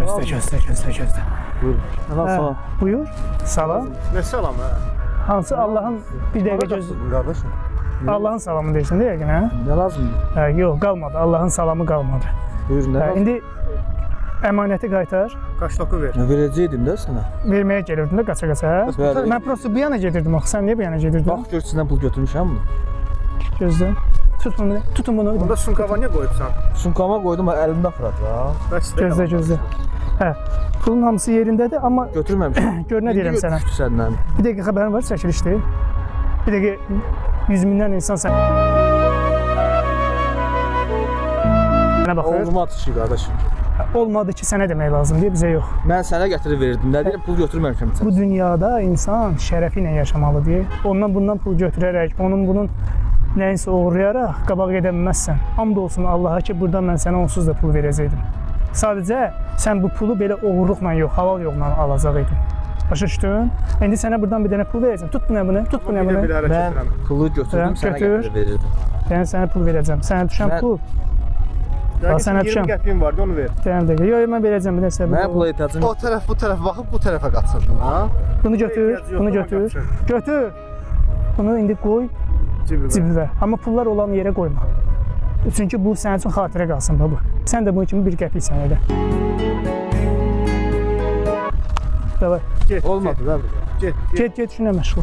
Gözlə, gözlə, gözlə, gözlə. Buyurun. Ana Hə, salam. buyur. Salam. Nə salam hə? Hansı Allahın bir dəqiqə göz Qardaşım. Allahın salamını deyirsən də yəqin, hə? Nə lazımdır? Hə, yox, qalmadı. Allahın salamı qalmadı. Buyurun, nə Hə, lazımdır? indi əmanəti qaytar. Kaştoku ver. Verəcəydim də sənə. Verməyə gəlirdim də qaça-qaça, hə? Bəli. Mən prosta bu yana gedirdim axı. Sən niyə bu yana gedirdin? Bax gör sizdən pul götürmüşəm bunu. Gözlə. Tut bunu, tutun bunu. Onda sumkava niyə qoyubsan? Sumkama qoydum, əlimdə fırat ha. Bəs Gözlə, gözlə. Hə. Pulun hamısı yerindədir, amma Götürməmişəm. gör nə deyirəm sənə. Düşdü səndən. Bir dəqiqə xəbərin var, çəkilişdir. Bir dəqiqə 100 mindən insan sənə baxır. Olmadı ki, qardaşım. Olmadı ki, sənə demək lazım deyə bizə yox. Mən sənə gətirib verirdim. Nə deyirəm, pul götürməmişəm sən. Bu dünyada insan şərəfi ilə yaşamalı deyə. Ondan bundan pul götürərək, onun bunun nəyinsə oğurlayaraq qabağa gedə bilməzsən. And olsun Allaha ki, buradan mən sənə onsuz da pul verəcəkdim. Sadəcə sən bu pulu belə oğurluqla yox, halal yolla alacaq idin. Başa düşdün? İndi sənə buradan bir dənə pul verəcəm. Tut bunu, bunu, tut bunu, Bir də bunu. bir hərəkət Mən edirəm. pulu götürdüm, Hə, sənə götür. gətirib verirdim. Yəni sənə pul verəcəm. Sənə düşən Mən- pul. Yəqin sənə ki, 20 düşən. qəpiyim vardı, onu ver. Dayan dəqiqə. Yox, yox, mən verəcəm bir nəsə. Mənim pula ehtiyacım O tərəf bu tərəfə baxıb bu tərəfə qaçırdın ha? Bunu götür, Ehtiyacı yoxdur, bunu amma götür. qaçır. Götür. Bunu indi qoy Cibimə. cibinə. Amma pullar olan yerə qoyma. Çünki bu sənin üçün xatirə qalsın baba. Sən də bunun kimi bir qəpiksən elə. Davay. Get, olmadı da. Get, get. Get, get, şuna məşğul.